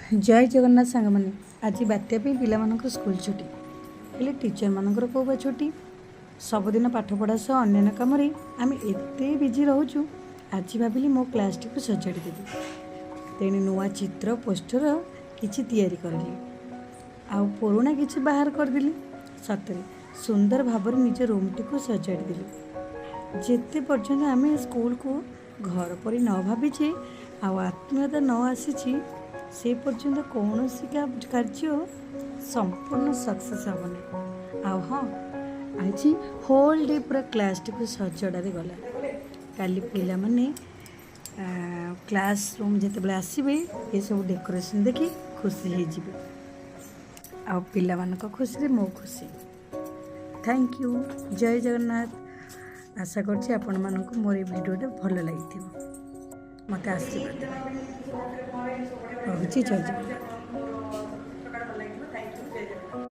ଜୟ ଜଗନ୍ନାଥ ସାଙ୍ଗମାନେ। ଆଜି ବାତ୍ୟା ପାଇଁ ପିଲାମାନଙ୍କର ସ୍କୁଲ ଛୁଟି। ହେଲେ ଟିଚରମାନଙ୍କର କେଉଁ ବା ଛୁଟି? ସବୁଦିନ ପାଠପଢ଼ା ସହ ଅନ୍ୟାନ୍ୟ କାମରେ ଆମେ ଏତେ ବିଜି ରହୁଛୁ। ଆଜି ଭାବିଲି ମୋ କ୍ଲାସ୍ଟିକୁ ସଜାଡ଼ି ଦେବି। ତେଣୁ ନୂଆ ଚିତ୍ର, ପୋଷ୍ଟର କିଛି ତିଆରି କରିଲି ଆଉ ପୁରୁଣା କିଛି ବାହାର କରିଦେଲି। ସତରେ ସୁନ୍ଦର ଭାବରେ ନିଜ ରୁମ୍ଟିକୁ ସଜାଡ଼ି ଦେଲି। ଯେତେ ପର୍ଯ୍ୟନ୍ତ ଆମେ ସ୍କୁଲକୁ ଘର ପରି ନ ଭାବିଛେ ଆଉ ଆତ୍ମୀୟତା ନ ଆସିଛି, ସେ ପର୍ଯ୍ୟନ୍ତ କୌଣସି କାର୍ଯ୍ୟ ସମ୍ପୂର୍ଣ୍ଣ ସକ୍ସେସ୍ ହେବନି। ଆଉ ହଁ, ଆଜି ହୋଲ୍ ଡେ ପୁରା କ୍ଲାସ୍ଟିକୁ ସଜଡ଼ାରେ ଗଲା। କାଲି ପିଲାମାନେ କ୍ଲାସ୍ ରୁମ୍ ଯେତେବେଳେ ଆସିବେ, ଏସବୁ ଡେକୋରେସନ୍ ଦେଖି ଖୁସି ହେଇଯିବେ। ଆଉ ପିଲାମାନଙ୍କ ଖୁସିରେ ମୋ ଖୁସି। Thank you. ଜୟ ଜଗନ୍ନାଥ। ଆଶା କରୁଛି ଆପଣମାନଙ୍କୁ ମୋର ଏ ଭିଡ଼ିଓଟା ଭଲ ଲାଗିଥିବ। ମୋତେ ଆଶୀର୍ବାଦ ଦେବେ। ରହୁଛି। ଜୟ ଜଗନ୍ନାଥ।